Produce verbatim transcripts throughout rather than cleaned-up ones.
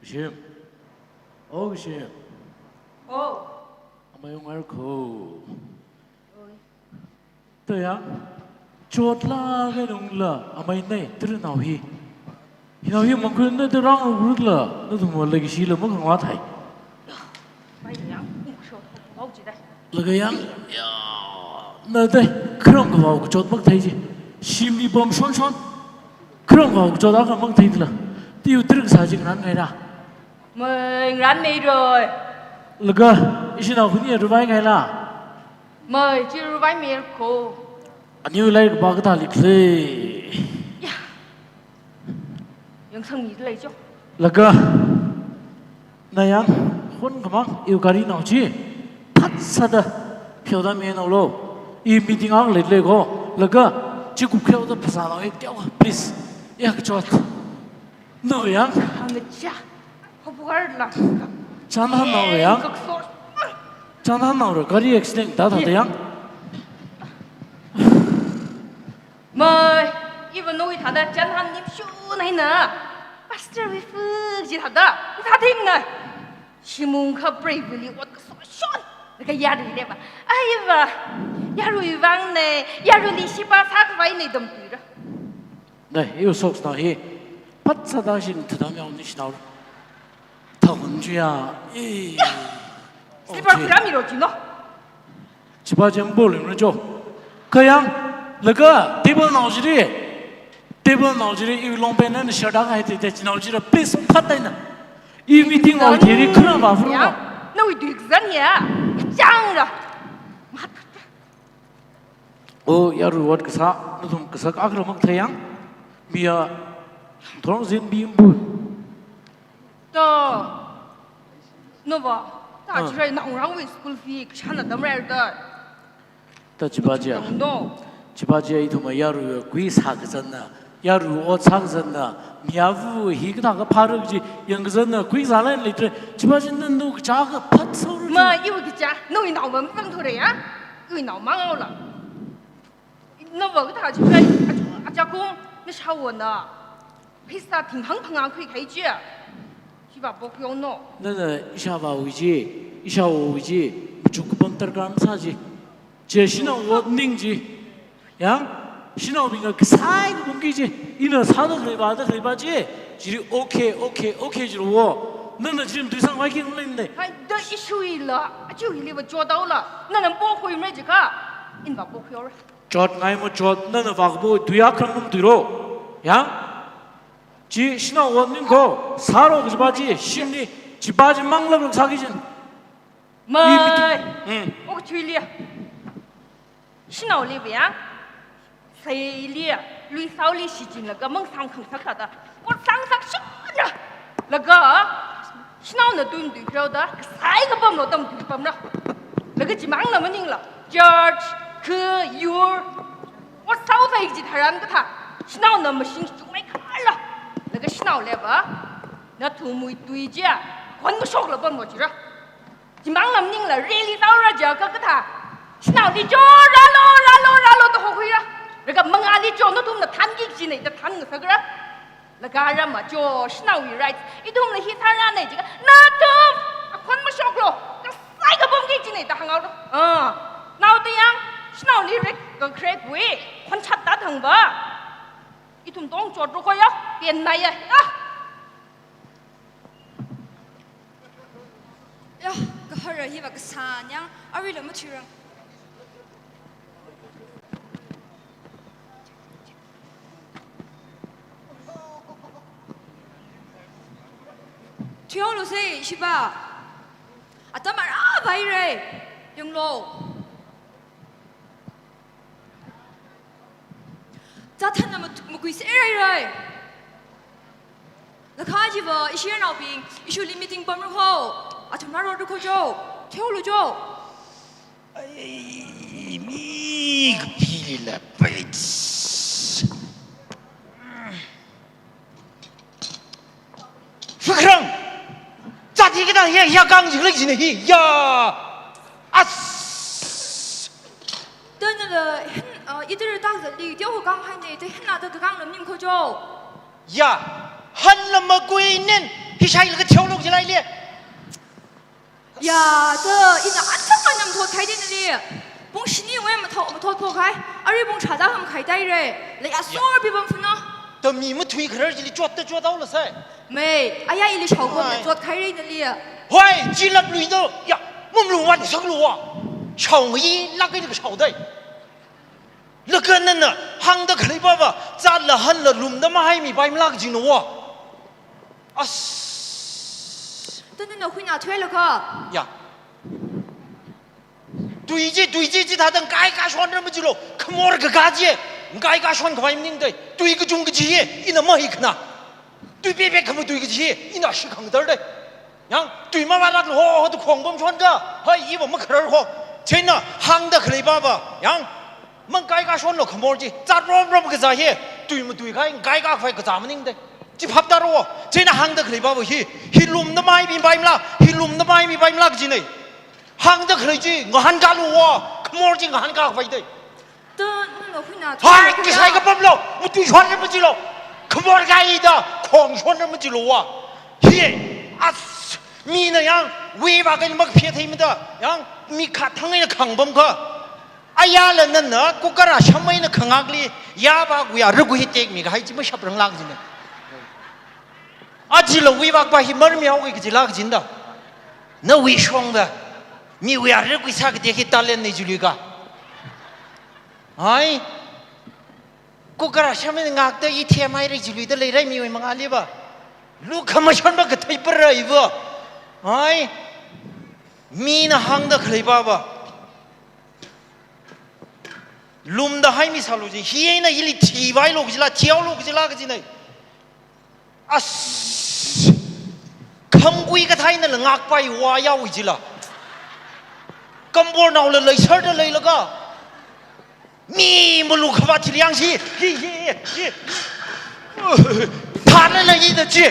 Shim. Oh, Shim. Oh. Amei ungar ko. Oi. Tayang. Chotlāk eina ungla, amei nei, tiri nao hi. Hinao hi mangkun na terang rutla, nathum wala kishi la makangwa thai. Mai yang, ungshot, mau jida. Laga yang, ya, na dai, kharam kavao kachot makathei ji. Shimli pamshon shon. Kharam kavao kachot akha makathei la. Tiu trik sa ji ngaran ngaira. Mai ngaran meiroi. Laga, ishi nao khuni ruvai ngaila. Mai, chi ruvai meira ko. Aniu lairik pā kathā likle. Ya. Yangsangmi lei jo. Laga. Na yang, hun kamang, iwui gari nao chi. Phat sāda. Pheoda mi nao lo. I meeting ang lei lei ko. Laga. Chi kup pheoda phasā nao ik teo. Please. Ya kachot. No yang. Hangcha. Hopugar lang. Chānhan nao yang. Kakso. Chānhan nao ro. Gari accident da da yang. Mai, iva noi thāda chānhan nimshu naina. Pastor wui fuk ji thāda. Thāthing na. Shimung kha brave li ot kaso shon. Laga yarui leva. Ai va. Yarui vang ne. Yarui li shipa sākhavai ne dam tuira. Nei, iwui socks nao hi. Phat sāda shin thadam yao ni shinao. Thahun ju ya. Eh. Slipper khuram iro jino. Chipa jam bol rin jo. Kayang, laga, table nao jiri. Table nao jiri, iwui long pant na shirt akha hai te, te, nao jiri, please, phat tai na. I meeting nao jiri, khana ba fru ya. Na. Nawui dui kazan ya. Chang ra. Mat. Oh, yarui ot kasā, nathum kasā akra makathei yang. Miya, thorong zin bimbu. To. No ba. Ta Ah. Chirai nao rang wui school fee, kashana dam rai da. Ta chipa jia. No. Chipa jia ithum yarui kui sā kazan na. Yarui ot sā kazan na. Miya vu hi kathā kapharak ji, yang kazan na, kui sā lai litre. Chipa jia na nu kacha kaphat sauru. Ma, iwui kacha, nawui nao ma mapang thore ya. Iwui nao mang au la. Nava kathā chi kai, aja, aja kung, na shawo na. Pheisā thing hang phangā khuikhai chi. Chiva pok yong no. Nana ishāvāwui chi, ishāwowui chi, machuk kapam darkar masā chi. Chi shanao ot ning chi. Yang, shanaobingna kasai kapam ki chi. Ina sāda khalei vāda khalei vā chi. Chili okay, okay, okay jilo. Nana chi matuisangvai ki ngalei ne. Hai, da issue ila, aja hili va chotdao la. Nana pok khui mre jikha. Ina va pok yora. Chotngai machot, nana vākapam tui akha matuilo. Yang? Chi shanao ot ning ko, sālo kaji pa chi, shimli, chipa chi manglāk sāki jin. Mai. Hmm. Ok, tui li. Shanaoli va yang. Saili, lui saoli shichinlaga mang sāngkhangasak thāda. Ot sāngasak shina. Laga, shanaona tui matuihaoda, kasai kapamlo tam tui pamra. Laga chimang na maningla. Church, khu, yur. Ot sāsai kaji tharan kathā. Shanaona mashing chungmei khala. Laga shanaoli va. Nathumwui tui chiya. Khon mashokla pamlo jira. Chimang na maningla rally taora jiakha kathā. Shanaoli cho, rālo, rālo, rālo da hokhuira. Laga mangāli cho, nathumna thanki kajina da thanngasakra. Laga rāma cho, shanaowui rights. Ithumla hi tharāna jiakha, nathum, akhon mashoklo. Kasai kapamki kajina da hāngaolo. Ah, nao ta yang, shanaoli rek, ka crack wui, khon chat da thang ba. Ithum tong chotro ko ya, pian na ya. Ah. Ya, kahara hiva kasā nyang, aruila mathuirang. Thuihaolo se, shiva. Atam ara vai re, yanglo. Zathanna mat-, makui se rai rai. Lakha jiva, ishi naobing, ishili meeting pamra ho. Athum rāro ru ko jo. Thuihaolo jo. Ai, mi kapili la pits. Fakrang! Zat hi kathā hi, ya kang jinglik jina hi, ya! As! Tana la, hen, ah, idir tak zatli, teo kang hai ne, te hen la ta kang lam nim ko jo. Ya, hanla makui nin, Hi shailaga theolog jilai le. Ya, da, ina atam manam thot khai dina le. Pung shini wui mathot, mathot pho khai. Ari pung shada ham khai dai re. Le ya, ya, sor pi bam funa. Da mi mathui kharar jili chot da chot au la sai. Mei, aya ili shao bam na chot khai re na le. Hoi, jilap lui do. Ya, mum lu wan sak lu wa. Shao ngi lak ni shao dai. Laga nana hāngda khalei pāva, zat la han la lumda mahai mi pai malak jin wa. As. Tun nana huina thuilaga. Ya. Tui ji, tui ji, ji thāda ngai kashon ra majilo. Khamor kaka ji. Ngai kashon khavai maning dai. Tui kachung kaji ye. Ina mahi khana. Tui pepe khamu tui kaji ye. Ina shi khang dar dai. Yang, tui mama lak ho, ho tu khong bom shon ka. Hai, iva makharar ho. China hāngda khalei pāva. Yang, mang ngai kashon lo khamor ji. Zat rom rom kaza ye. Tui matui kai, ngai kafai kaza maning dai. Chi phap taro. China hāngda khalei pāva hi. Hi lumda mai mi pai mala. Hi lumda mai mi pai mala kaji nei. Hāngda khalei chi, ngahān kalu wa, khamor chi ngahān kafai dai. Tun, nana huina thuilaga. Hai, kisai kapam lo, matui shon ra majilo. Khamor kai da, khong shon ra majilo wa. Hi, as, mina yang, wui va kan mak phe thei mada, yang, mi kha thang ina khang bam ka. Aya la nana, kukara shamai na khangak li, ya va guya, rugu hi tek mi kahai chi mashap rang lak jin. Aji la wui vak pa hi mar mi hau ki jilak jin da. Na wui shong da. Mi wui a rik wui sa ki te ki talent ni jului ka. Hai. Kukara shamai ngak da i the mai ri jului da lei rai mi wui manga li ba. Lu kama shon ba ka thai par rai ba. Hai. Mina hāngda khalei pāva. Lumda hai mi salu ji. Hi na ili thi vai lo jila, thiau lo jila ka ji nai. As, khamgui kathai na la ngak pai wa yau jila. Kambor nau la lai sar da lai laga. Mi malu khava thiliang si. Hi, hi, hi. Thana la yi da ji.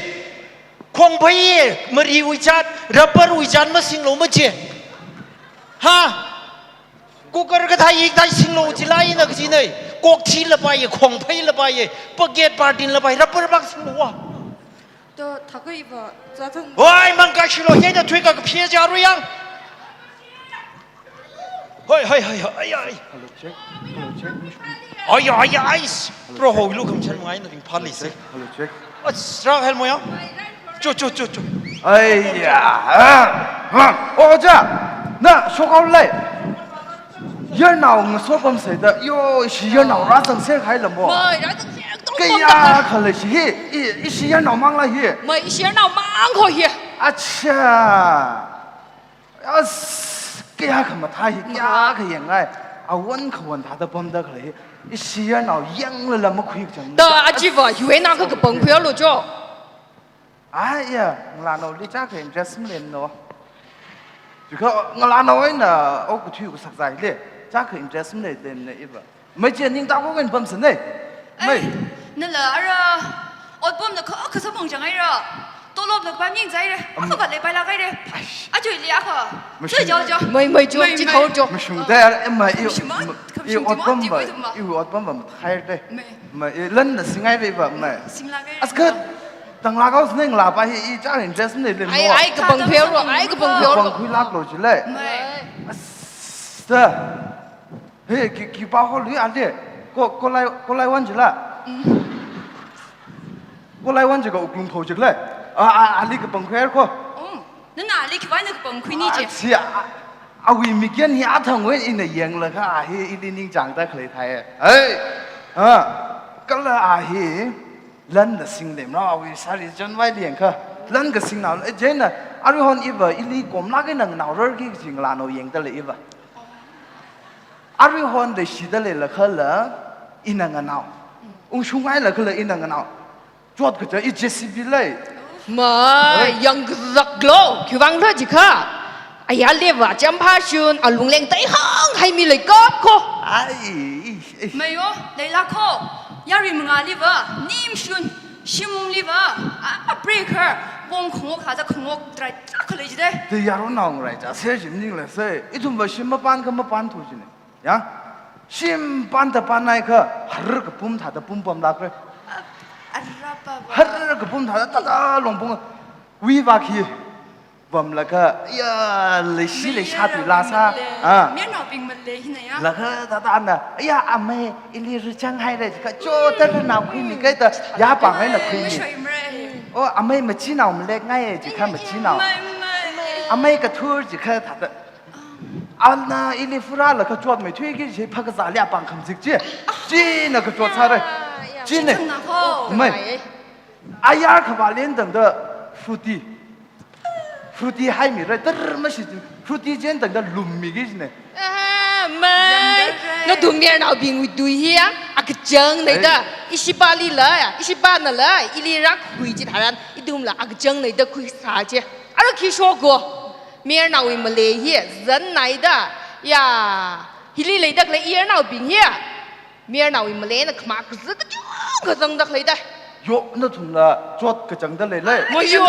Khongphei ye, mari wui chat, rubber wui chat masing lo ma ji. Ha? Kukar kathai ik thai sing lo jila ina ka ji nai. Kok thi la pai ye, khongphei la pai ye, packet partin la pai, rubber bag sing lo wa. To, thakai va, za thang. Oi, mang ka shilo, he da thui ka ka phia ja ru yang. Hoi, hoi, hoi, hoi, ai, ai. Hello, check. Hello, check. Ai, ai, ai. Pro ho lu kam chan ngai na ring phan li se. Hello, check. Ach, ra hel mo ya. Cho, cho, cho, cho. Ai ya. Ah, ah. Oh, ja. Na, shok au lai. Yar nao ngaso pam sai da. Yo, shi yar nao ra zang se khai la mo. Mai, ra zang se, tong pam da. Kaya khala shi hi. I, i shi yar nao mang la hi. Mai, i shi yar nao mang ho hi. Acha. As, kaya khamathā hi, kaya khayangai. Awan khawan thāda pamda khalei hi. Ishi yarnao yanglala makhui chang. Da achiva, yuena ka kapang khuiya lo cho. Ai ya, ngalānaoli chākha interest maleimana. Chikha ngalānao eina okathui kasakzai le. Chākha interest maleimana iva. Mai che ningtā ko ngan pamsane. Mai. Ai, nala ara, otpamna kha, kha sabong chang ai ra. Tolopna kha pamning zai re. Am- Akha va leipailāk ai re. Aish. Achuili akha. Mashung. Chui jau jau. Mai, mai jo, mai, chi mai. Thao jo. Mashung da, eh, mai, i, Mashung ma, i, khamshung i chi ma, otpam chi va, koi thum ma. I otpam va mathai de. Mai. Mai, i lanna singai re va, mai. Singlāk ai. Askhat, tanglāk haosne ngalāpa hi, i chākha interest maleimana. Ai, ai, kapang pheo ro, ai, kapang pheo ro. Kapang khuilāk lo chile. Mai. Asta. He, khi, khipā holui ali. Ko, kolai, kolai wan jila. Mm. Kolai wan jika uklung thou jikle. A, a, ali kapang khuier ko. Um, nana ali khipāna kapang khuini je. A, chi, a, awui mikyan hi athang wen ina yanglakha a hi ili ningchāngda khalei thai. Hey. A, kala a hi. Lan da singleimana awui sari chānvai liyangkha. Lan kasingnao, eh, chieina, aruihon iva, ili komlāk eina nganao rarki kaji ngalānao yangda lei iva. Aruihon leishida leilakhala, ina nganao. Ungshung ngailakhala, ina nganao. Chot kaja i J C B lei. Mai, ai. Yangkazak lo, khiwuivang lo jikha. Aya leva, champhashun, alungleng taihang, haimi leikap ko. Ai, ish, ish. Mai yo, leilāk ko. Yarui mangāli va, nimshun, shimungli va. A, a breaker, bong khongok haja khongok, drai, chākha lei jide. Te yaronao ngarai chāse, shim ning lei se. Ithum va shim mapan kha mapan thu jine. Ya? Shim panda panai kha, har kapum thāda pum pamlāk re. A, arapa va. Har kapum thāda, thāda longpung. Wui vak hi vamlaga, ya, leishi leisha tui lasa. Ah. Mayarnaobing malei hina ya. Laga tata na, ya, amei, ili rachanghaira jikha, chotarana khuimi kaida, ya pang haina khuimi. Mashoimre. Oh, amei machinao malek ngai jikha machinao. Mai, mai. Amei kathur jikha tata. Ana ili furalaga chotmeithuiki je phakazā li apāng khamzik chi. China kachot sāra. China. Chithang na ho. Mai. Ayar khavā lendang da Fruity. Fruity haimira, dar mashi Fruity jen dang da lummiki jine. Ah, mai. Nathum mayarnaobingwui tui hiya, akachang nei da. Hey. Ishipali la, ishipana la, ili rākhui chitharan, ithumla akachang nei da khuisā chi. Ara khi shoko. Mayarnaowui malei hi, zan nei da. Ya, hili leida khalei iyarnaobing hi. Mayarnaowui maleina khama kazā kachungkha zangda khalei da. Yo, nathumla chot kachangda leilei. Mayo.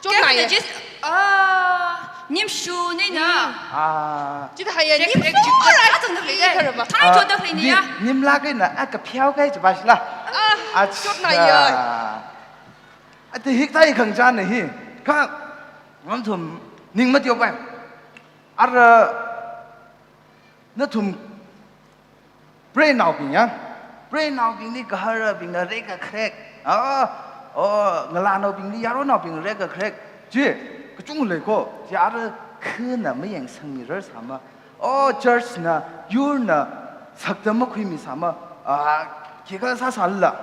Chot nai. Just, ah, nimshu nei na. Ah. Chithāya nimshu ra zangda khalei da. Thang chotda khalei ni ya. Nimlak eina, ah, kapheokai jiba shila. Ah, chot nai ya. Ati hiktai khangchān hi. Kha, nathum, ning mateo pai. Ara, nathum, preinaobing ya. Preinaobingli gaharabingna rek a krek. Ah, oh, ngalānaobingli yaronaobing rek a krek. Chi, kachung leiko. Chi ara khana mayangsangmirar sāma. Oh, church na, yurna, sakta makhuimi sāma. Ah, khikha sāsāla.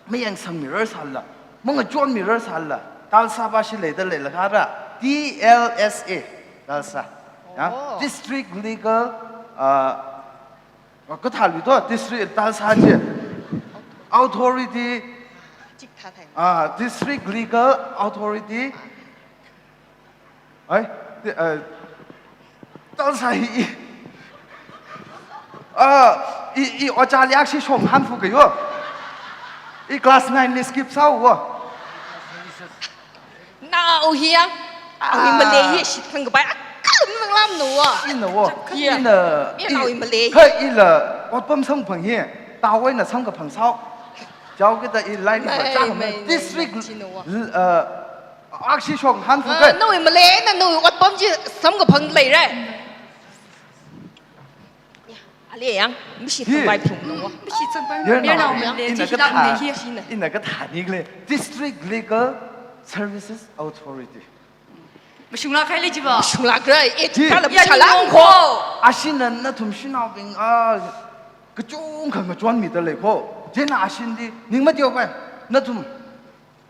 Mayangsangmirar sāla. Mangachonmirar sāla. Talsa ba shi leida leilakha ra. T L S A. Talsa. Ya? Oh. District Legal, ah, kathāli to, District Talsa chi. Authority, ah, District Legal Authority. Ai, ti, ah, Talsa hi, i, ah, i, i, ojāli akshi shong hanfu kayo. I class nine li skip sāwo. Nao hiya, awui malei hi shitkhang kapai, akal nang lam no wa. Ina wo. Hiya. Ina, ina awui malei. Hai ila, otpam samphang hi, tawai na samkaphang sao. Jau kita i line pa mai, chang mai, mai, district, mai, chino wa. L-, uh, akshi shong hanfu kai. Ah, nawui maleina, nawui otpam chi samkaphang leira. Ya, ali yang, mishi hi. Tsampai phung no wa. Mishi tsampai. Mayarnao, mayarnao, mayarnao. Ina kathā, ina kathāni le. District Legal Services Authority. Mashunglak haile jiba. Mashunglak rai, eh, hi. Kala ya, mashunglak ko. Ashina nathum shanaobing, ah, kachungkha ngachonmida leiko. Chieina ashina di, ning mateo pai, nathum.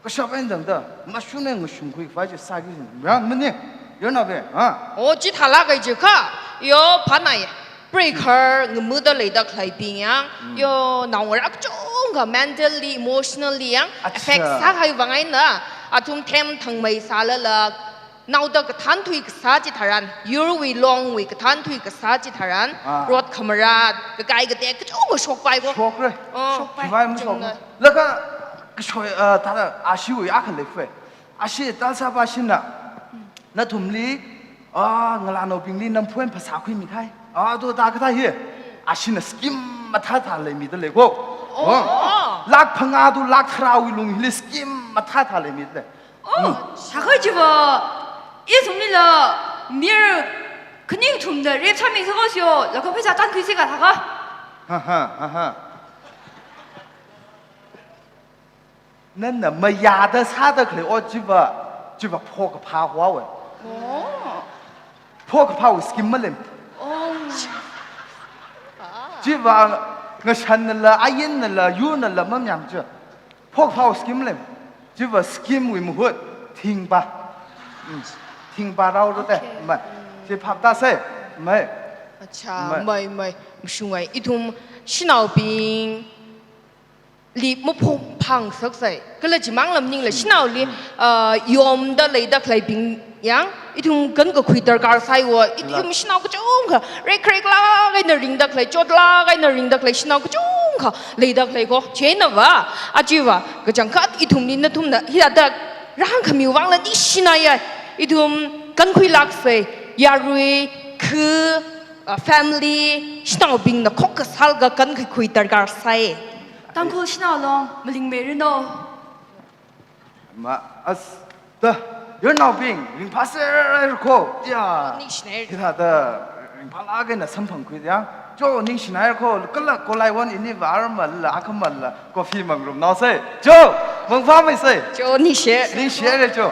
Kashap eina dang da, mashun eina ngashungkhui khavai chi sāki jin. Ya, mani, mayarnaobing, ha? Oh, chithālak kai jikha, yo, phanai. Preigahar ngamada leida khaleibing yang, mm, yo, naongarā kachungkha mentally, emotionally yang, acha, affect sākahai vang eina, athum themthangmei sālala, naoda kathānthui kasā chitharan, yurwui longwui kathānthui kasā chitharan, ah, rot khamarā, kakai katek kachungkha shokpai ko. Shokra. Oh, shokpai. Khavai mashok. Chungna. Laga kashoi, ah, thāda, ashiwui akha leifei. Ashi Talsa ba shina, nathumli, ah, ngalānaobingli namphuan phasā khuimi khai. Ah, to ta kathā hi. Ashina scheme mathāthā leimida leiko. Oh. Oh. Lakh phangā to lakh tharāwui lung hili scheme mathāthā leimida lei. Oh, mm. Thākha jiva, ithumlila, mayar khaning thumda rape sāmi sākha sio, laga pheisā tankhui sika thākha. Ha, ha, ha, ha. Nana mayāda sāda khalei ot chiva, chiva phokaphā huawe. Oh. Phokaphāwui scheme malem. Oh. Chiva ngashannala, ainnala, yurnala, mamyam chi. Phokaphāwui scheme lem. Chiva scheme wui mahut, thingpa. Mm. Thingpa rao rute. Okay. Mai. Chi phap ta sai. Mai. Acha, mai, mai. Mai, mai. Mashungai. Ithum shanaobing li maphung phang saksai. Kala chimang lam ningla shanaoli, ah, yomda leida khaleibing yang, ithum kankakhui darkar saiwo, ithum shanao kachungkha, rekrek lak eina ringda khalei, chot lak eina ringda khalei, shanao kachungkha leida khaleiko. Chieina va, achiva, kachangkhat ithumli nathumna, hithāda rāhāngkhamiwui vangla ningshinaya, ithum kankhui laksai, yarui, khu, ah, family, shanaobingna khokkha sālaga kankakhui darkar sai. Tangkhul shanao long, malingmei rino. Ma, as, Da, yarnaobing, ringphāser ko. Ya. Ningshiner. Hithāda ringphālāk eina samphangkhui ya. Jo, ningshiner ko, kala kolaiwon ini vāramala, akhamala, coffee mangrumnao sai. Jo, mangphāmei sai. Jo, ningshi. Ningshi re jo.